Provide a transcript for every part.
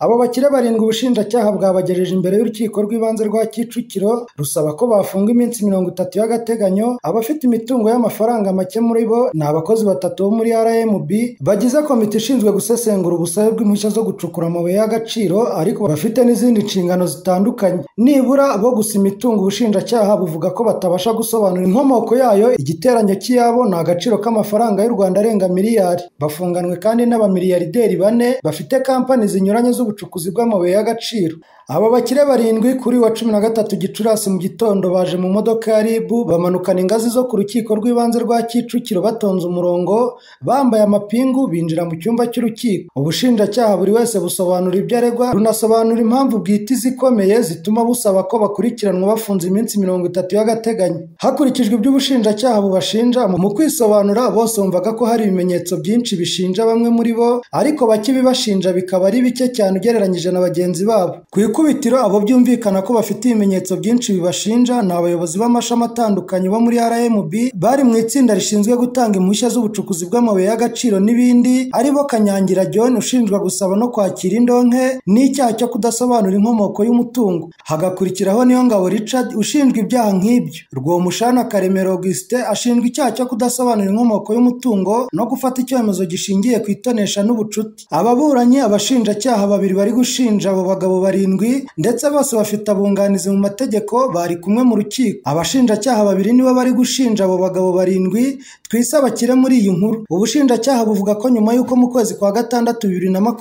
Abo bakire barindwi ubushinjacyaha bwabagejeje imbere y'urukiko rw'ibanze rwa Kicukiro, rusaba ko bafunga iminsi 30 y'agateganyo. Abafite imitungo y'amafaranga make muri bo ni abakozi batatu bo muri RMB bagize komite ishinzwe gusesengura ubusabe bw'impushya zo gucukura amabuye y'agaciro, ariko bafite n'izindi nshingano zitandukanye. Nibura bo gusa imitungo ubushinjacyaha buvuga ko batabasha gusobanura inkomoko yayo, igiteranyo cy'iyabo ni agaciro k'amafaranga y'u Rwanda arenga miliyari. Bafunganwe kandi n'abamiliyarderi bane bafite kampani zinyuranye z'ubucukuzi bw'amabuye y'agaciro. Aba bakire barindwi kuri wa 13 Gicurasi mu gitondo baje mu modoka ya RIB, bamanukana ingazi zo ku rukiko rw'ibanze rwa Kicukiro batonze umurongo, bambaye amapingu, binjira mu cyumba cy'urukiko. Ubushinjacyaha buri wese busobanura ibyo aregwa, runasobanura impamvu bwite izikomeye zituma busaba ko bakurikiranwa bafunze iminsi 30 y'agateganyo. Hakurikijwe ibyo ubushinjacyaha bubashinja, mu kwisobanura bose bumvaga ko hari ibimenyetso byinshi bishinja bamwe muri bo, ariko bake ibibashinja bikaba ari bike cyane ugereranyije na bagenzi babo. Ku ikubitiro abo byumvikana ko bafite ibimenyetso byinshi bibashinja ni abayobozi b'amashami atandukanye bo muri RMB bari mu itsinda rishinzwe gutanga impushya z'ubucukuzi bw'amabuye y'agaciro n'ibindi, aribo Kanyangira John ushinjwa gusaba no kwakira indonke n'icyaha cyo kudasobanura inkomoko y'umutungo. Hagakurikiraho Niyongabo Richard ushinjwa ibyaha nk'ibyo. Rwomushana Karemero Augustin ashinjwa icyaha cyo kudasobanura inkomoko y'umutungo no gufata icyemezo gishingiye ku itonesha n'ubucuti. Ababuranyi abashinjacyaha babiri bari gushinja abo bagabo barindwi ndetse bose bafite abunganizi mu mategeko bari kumwe mu rukiko. Abashinjacyaha babiri nibo bari gushinja abo bagabo barindwi twise abakire muri iyi nkuru. Ubushinjacyaha buvuga ko nyuma y'uko mu kwezi kwa gatandatu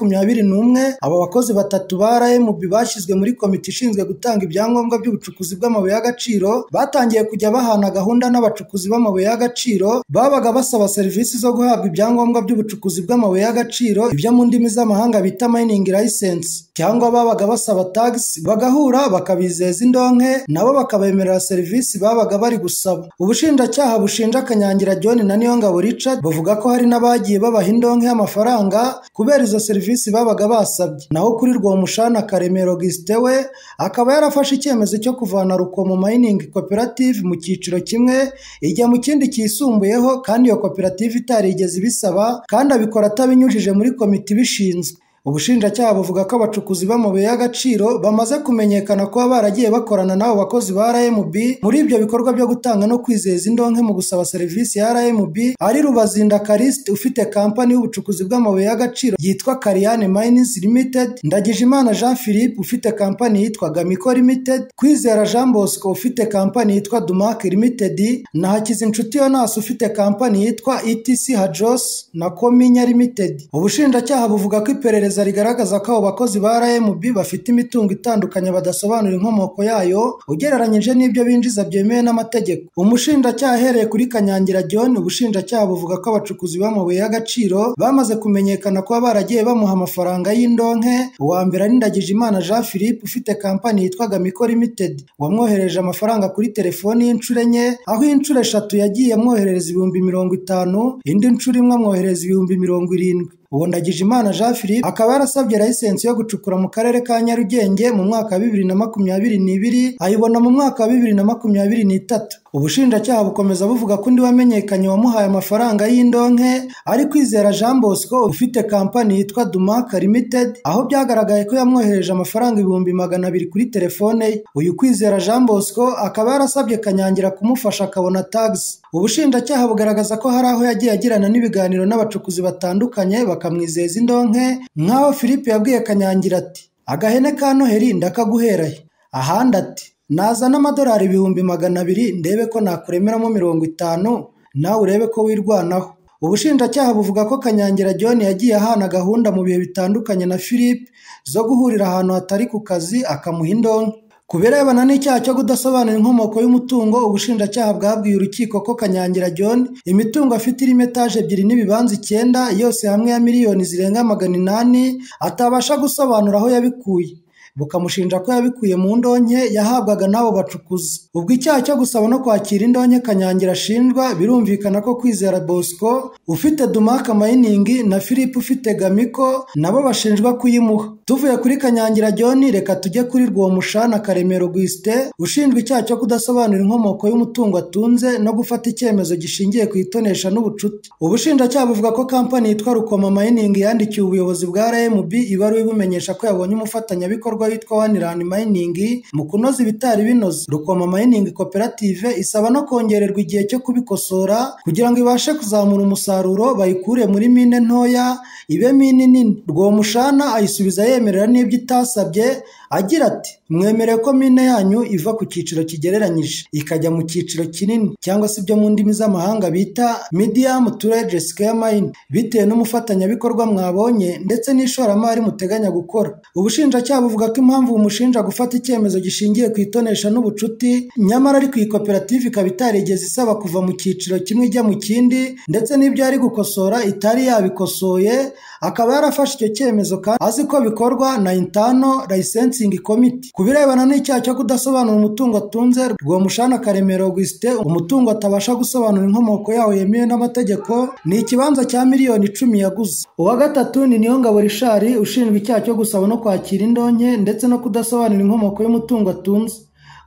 2021 abo bakozi batatu ba RMB bashyizwe muri komite ishinzwe gutanga ibyangombwa by'ubucukuzi bw'amabuye y'agaciro, batangiye kujya bahana gahunda n'abacukuzi b'amabuye y'agaciro babaga basaba serivisi zo guhabwa ibyangombwa by'ubucukuzi bw'amabuye y'agaciro, ibyo mu ndimi z'amahanga bita mining license, cyangwa babaga basaba tax, bagahura bakabizeza indonke nabo bakabemerera serivisi babaga bari gusaba. Ubushinjacyaha bushinja Kanyangira John na Niyongabo Richard buvuga ko hari n'abagiye babaha indonke y'amafaranga kubera izo serivisi babaga basabye. Naho kuri Rwomushana Karemero Augustin we akaba yarafashe icyemezo cyo kuvana Rukomo Mining Koperative mu cyiciro kimwe ijya mu kindi cyisumbuyeho, kandi iyo koperative itarigeze ibisaba, kandi abikora atabinyujije muri komite ibishinzwe. Ubushinjacyaha buvuga ko abacukuzi b'amabuye y'agaciro bamaze kumenyekana kuba baragiye bakorana n'abo bakozi ba RMB muri ibyo bikorwa byo gutanga no kwizeza indonke mu gusaba serivisi ya RMB, ari Rubazinda Callixte ufite kampani y'ubucukuzi bw'amabuye y'agaciro yitwa Kariane Mines Limited, Ndagijimana Jean Philippe ufite kampani yitwa Gamiko Limited, Kwizera Jean Bosco ufite kampani yitwa Dumac Limited na Hakizinshuti Jonas ufite kampani yitwa ETC Hajos na Kominya Limited. Ubushinjacyaha buvuga ko iperereza rigaragaza ko abo bakozi ba RMB bafite imitungo itandukanye badasobanura inkomoko yayo ugereranyije n'ibyo binjiza byemewe n'amategeko. Umushinjacyaha ahereye kuri Kanyangira John, ubushinjacyaha buvuga ko abacukuzi b'amabuye y'agaciro bamaze kumenyekana kuba baragiye bamuha amafaranga y'indonke. Uwa mbere ari Ndagijimana Jean Philippe ufite kampani yitwa Gamiko Limited, wamwohereje amafaranga kuri telefoni y'inshuro enye, aho inshuro eshatu yagiye amwoherereza 50,000, indi nshuro imwe amwohereza 70,000. Uwo Ndagijimana Jean Philippe akaba yarasabye license yo gucukura mu karere ka Nyarugenge mu mwaka wa 2022, ayibona mu mwaka wa 2023. Ubushinjacyaha bukomeza buvuga ko undi wamenyekanye wamuhaye amafaranga y'indonke ari Kwizera Jean Bosco ufite kampani yitwa Dumac Limited, aho byagaragaye ko yamwohereje amafaranga 200,000 kuri telefone ye. Uyu Kwizera Jean Bosco akaba yarasabye Kanyangira kumufasha akabona tax. Ubushinjacyaha bugaragaza ko hari aho yagiye agirana n'ibiganiro n'abacukuzi batandukanye bakamwizeza indonke, nk'aho Philippe yabwiye Kanyangira ati agahene ka Noheli ndakaguherahe, ahandi ati nazana amadolari 200,000 ndebe ko nakuremeramo 50 nawe urebe ko wirwanaho. Ubushinjacyaha buvuga ko Kanyangira John yagiye ahana gahunda mu bihe bitandukanye na Philippe zo guhurira ahantu hatari ku kazi akamuha indonke. Ku birebana n'icyaha cyo kudasobanura inkomoko y'umutungo, ubushinjacyaha bwabwiye urukiko ko Kanyangira John imitungo afite irimo etaje 2 n'ibibanza 9 yose hamwe ya miliyoni zirenga 800 atabasha gusobanura aho yabikuye, bukamushinja ko yabikuye mu ndonke yahabwaga n'abo bacukuzi. Ubwo icyaha cyo gusaba no kwakira indonke Kanyangira ashinjwa, birumvikana ko Kwizera Bosco ufite Dumac Mining na Philippe ufite Gamiko nabo bashinjwa kuyimuha. Tuvuye kuri Kanyangira John, reka tujye kuri Rwomushana Karemero Augustin ushinjwa icyaha cyo kudasobanura inkomoko y'umutungo atunze no gufata icyemezo gishingiye ku itonesha n'ubucuti. Ubushinjacyaha buvuga ko kampani yitwa Rukoma Mining yandikiye ubuyobozi bwa RMB ibaruwa ibumenyesha ko yabonye umufatanyabikorwa witwa One Run Mining mu kunoza ibitari binoze. Rukoma Mining Koperative isaba no kongererwa igihe cyo kubikosora kugira ngo ibashe kuzamura umusaruro, bayikure muri mine ntoya ibe mine nini. Rwomushana ayisubiza yemerera n'ibyo itasabye agira ati: mwemereye ko mine yanyu iva ku cyiciro kigereranyije ikajya mu cyiciro kinini, cyangwa se ibyo mu ndimi z'amahanga bita medium to large scale mine, bitewe n'umufatanyabikorwa mwabonye ndetse n'ishoramari muteganya gukora. Ubushinjacyaha buvuga ko impamvu bumushinja gufata icyemezo gishingiye ku itonesha n'ubucuti, nyamara ariko iyi koperative ikaba itarigeze isaba kuva mu cyiciro kimwe ijya mu kindi, ndetse n'ibyo yari gukosora itari yabikosoye, akaba yarafashe icyo cyemezo kandi azi ko bikorwa na Internal Licensing Committee. Ku birebana n'icyaha cyo kudasobanura umutungo atunze, Rwomushana Karemero Augustin umutungo atabasha gusobanura inkomoko yawo yemewe n'amategeko ni ikibanza cya miliyoni 10 yaguze. Uwa gatatu ni Niyongabo Richard ushinjwa icyaha cyo gusaba no kwakira indonke ndetse no kudasobanura inkomoko y'umutungo atunze.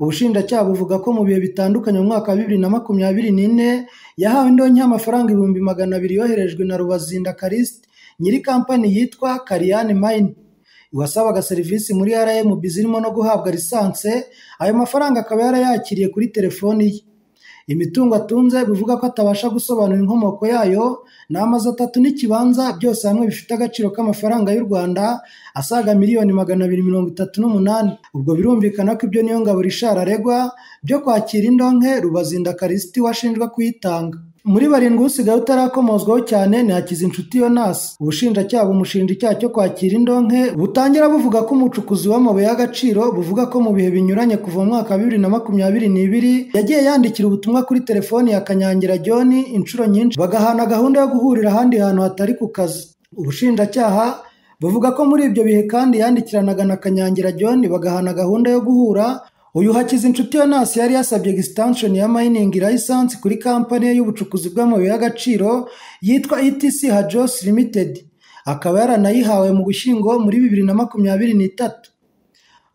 Ubushinjacyaha buvuga ko mu bihe bitandukanye mu mwaka wa 2024 yahawe indonke y'amafaranga 200,000 yoherejwe na Rubazinda Callixte nyiri kampani yitwa Kariyani Mine, wasabaga serivisi muri RMB zirimo no guhabwa lisanse. Ayo mafaranga akaba yarayakiriye kuri telefoni ye. Imitungo atunze bivuga ko atabasha gusobanura inkomoko yayo ni amazu atatu n'ikibanza, byose hamwe bifite agaciro k'amafaranga y'u Rwanda asaga miliyoni 238. Ubwo birumvikana ko ibyo Niyongabo Richard aregwa byo kwakira indonke, Rubazinda Callixte washinjwa kuyitanga. Muri barindwi usigaye utarakomozwaho cyane ni Hakizinshuti Jonas. Ubushinjacyaha bumushinja icyaha cyo kwakira indonke, butangira buvuga ko umucukuzi w'amabuye y'agaciro, buvuga ko mu bihe binyuranye kuva mu mwaka wa 2022 yagiye yandikira ubutumwa kuri telefoni ya Kanyangira John inshuro nyinshi, bagahana gahunda yo guhurira ahandi hantu hatari ku kazi. Ubushinjacyaha buvuga ko muri ibyo bihe kandi yandikiranaga na Kanyangira John bagahana gahunda yo guhura. Uyu Hakizinshuti Jonas yari yasabye extension ya mining license kuri kampani ye y'ubucukuzi bw'amabuye y'agaciro yitwa ETC Hajos Limited, akaba yaranayihawe mu Gushyingo muri 2023.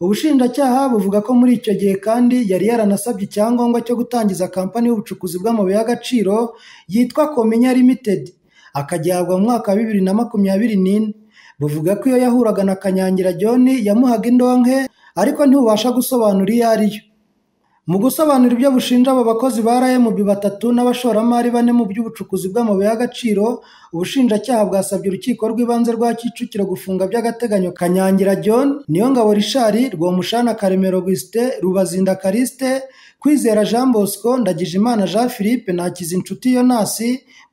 Ubushinjacyaha buvuga ko muri icyo gihe kandi yari yaranasabye icyangombwa cyo gutangiza kampani y'ubucukuzi bw'amabuye y'agaciro yitwa Kominya Limited, akagihabwa mu mwaka wa 2024. Buvuga ko iyo yahuraga na Kanyangira John yamuhaga indonke, ariko ntibubasha gusobanura iyo ari yo. Mu gusobanura ibyo bushinja aba bakozi ba RMB batatu n'abashoramari bane mu by'ubucukuzi bw'amabuye y'agaciro, ubushinjacyaha bwasabye urukiko rw'ibanze rwa Kicukiro gufunga by'agateganyo Kanyangira John, Niyongabo Richard, Rwomushana Karemero Augustin, Rubazinda Callixte, Kwizera Jean Bosco, Ndagijimana Jean Philippe na Hakizinshuti Jonas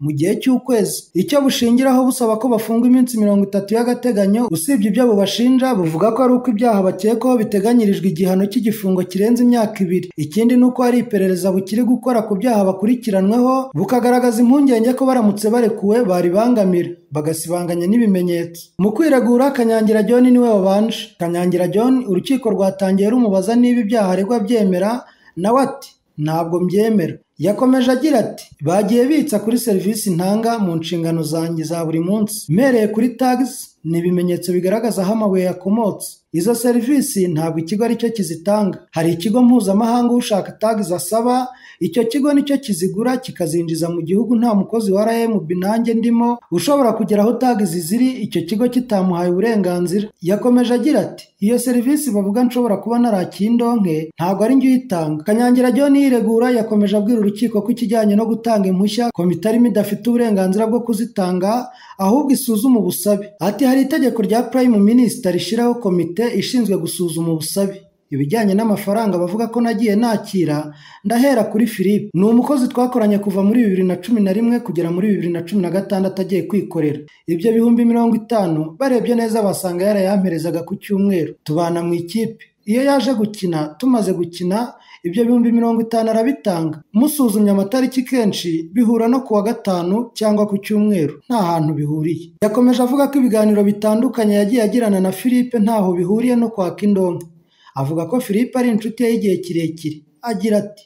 mu gihe cy'ukwezi. Icyo bushingiraho busaba ko bafungwa iminsi 30 y'agateganyo, usibye ibyo bubashinja, buvuga ko ari uko ibyaha bakekwaho biteganyirijwe igihano cy'igifungo kirenze imyaka 2. Ikindi ni uko hari iperereza bukiri gukora ku byaha bakurikiranweho, bukagaragaza impungenge ko baramutse barekuwe baribangamira bagasibanganya n'ibimenyetso. Mu kwiregura, Kanyangira John niwe wabanje. Kanyangira John urukiko rwatangiye rumubaza niba ibyaha aregwa abyemera, nawe ati: ntabwo mbyemera. Yakomeje agira ati: bagiye bitsa kuri serivisi ntanga mu nshingano zanjye za buri munsi, mpereye kuri tags, ni ibimenyetso bigaragaza aho amabuye yakomotse. Izo serivisi ntabwo ikigo aricyo kizitanga, hari ikigo mpuzamahanga ushaka tags asaba, icyo kigo nicyo kizigura kikazinjiza mu gihugu. Nta mukozi wa RMB nanjye ndimo ushobora kugera aho tags ziri icyo kigo kitamuhaye uburenganzira. Yakomeje agira ati: iyo serivisi bavuga nshobora kuba narakiye indonke ntabwo ari njye uyitanga. Kanyangira John yiregura yakomeje abwira urukiko ko ikijyanye no gutanga impushya komite arimo idafite uburenganzira bwo kuzitanga, ahubwo isuzuma ubusabe. Ati: hari itegeko rya Prime Minister rishyiraho komite ishinzwe gusuzuma ubusabe. Ibijyanye n'amafaranga bavuga ko nagiye nakira, ndahera kuri Philippe. Ni umukozi twakoranye kuva muri 2011 kugera muri 2016 agiye kwikorera. Ibyo 50,000 barebye neza basanga yarayamperezaga ku cyumweru. Tubana mu ikipe. Iyo yaje gukina, tumaze gukina, ibyo 50,000 arabitanga. Musuzumye amatariki kenshi bihura no kuwa gatanu cyangwa ku cyumweru, nta hantu bihuriye. Yakomeje avuga ko ibiganiro bitandukanye yagiye agirana na Philippe ntaho bihuriye no kwaka indonke. Avuga ko Philippe ari inshuti ye y'igihe kirekire. Agira ati: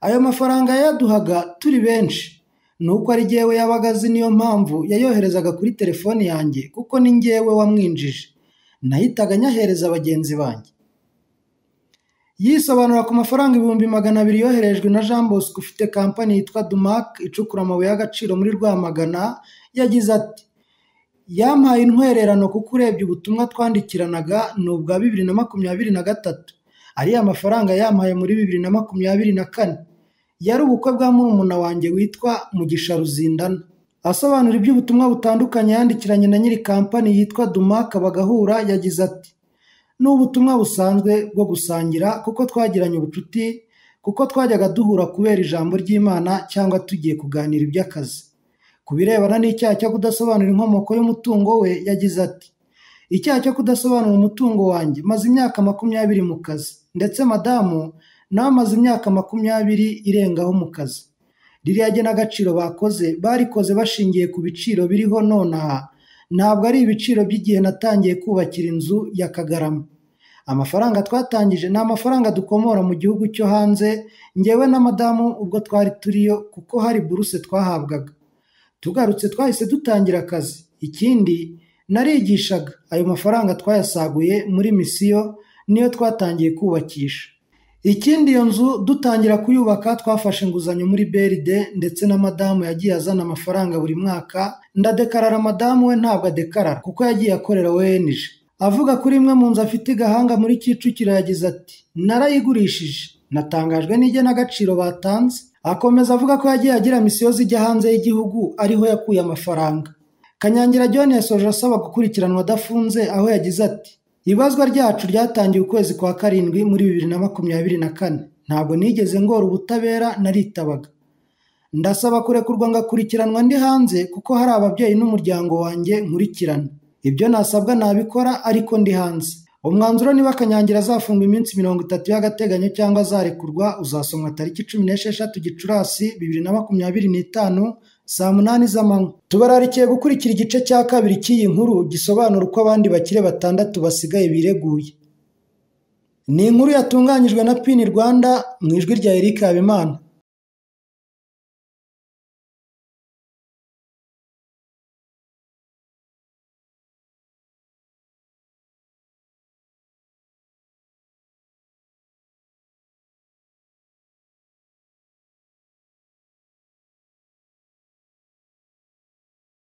ayo mafaranga yayaduhaga turi benshi, ni uko ari jyewe yabaga azi, niyo mpamvu yayoherezaga kuri telefoni yanjye kuko ni njyewe wamwinjije. Nahitaga nyahereza bagenzi banjye. Yisobanura ku mafaranga 200,000 yoherejwe na Jean Bosco ufite kampani yitwa Dumac icukura amabuye y'agaciro muri Rwamagana, yagize ati yampaye intwererano kuko urebye ubutumwa twandikiranaga ni ubwa 2023, ariya mafaranga yampaye muri 2024. Yari ubukwe bwa murumuna wanjye witwa Mugisha Ruzindana. Asobanura iby'ubutumwa butandukanye yandikiranye na nyiri kampani yitwa Dumac bagahura, yagize ati ni ubutumwa busanzwe bwo gusangira kuko twagiranye ubucuti, kuko twajyaga duhura kubera ijambo ry'Imana cyangwa tugiye kuganira iby'akazi. Ku birebana n'icyaha cyo kudasobanura inkomoko y'umutungo we, yagize ati icyaha cyo kudasobanura umutungo wanjye, maze imyaka 20 mu kazi, ndetse madamu nawe amaze imyaka 20 irengaho mu kazi. Ririya genagaciro bakoze barikoze bashingiye ku biciro biriho nonaha, ntabwo ari ibiciro by'igihe natangiye kubakira inzu ya Kagarama. Amafaranga twatangije ni amafaranga dukomora mu gihugu cyo hanze, njyewe na madamu ubwo twari turiyo kuko hari buruse twahabwaga. Tugarutse twahise dutangira akazi. Ikindi narigishaga, ayo mafaranga twayasaguye muri misiyo niyo twatangiye kubakisha. Ikindi iyo nzu dutangira kuyubaka twafashe inguzanyo muri BRD, ndetse na madamu yagiye azana amafaranga buri mwaka. Ndadekarara, madamu we ntabwo adekarara kuko yagiye akorera ONG. Avuga kuri imwe mu nzu afite i Gahanga muri Kicukiro, yagize ati narayigurishije, natangajwe n'igenagaciro batanze. Akomeza avuga ko yagiye agira misiyo zijya hanze y'igihugu ariho yakuye amafaranga. Kanyangira John yasoje asaba gukurikiranwa adafunze, aho yagize ati ibazwa ryacu ryatangiye ukwezi kwa 7 muri 2024. Ntabwo nigeze ngora ubutabera, naritabaga. Ndasaba kurekurwa ngakurikiranwa ndi hanze kuko hari ababyeyi n'umuryango wanjye nkurikirana. Ibyo nasabwa nabikora ariko ndi hanze. Umwanzuro niba Kanyangira azafungwa iminsi 30 y'agateganyo cyangwa azarekurwa uzasomwa tariki 16 Gicurasi 2025 saa 8 z'amanywa. Tubararikiye gukurikira igice cya kabiri cy'iyi nkuru gisobanura uko abandi bakire 6 basigaye bireguye. Ni inkuru yatunganyijwe na Pin Rwanda mu ijwi rya Eric Habimana.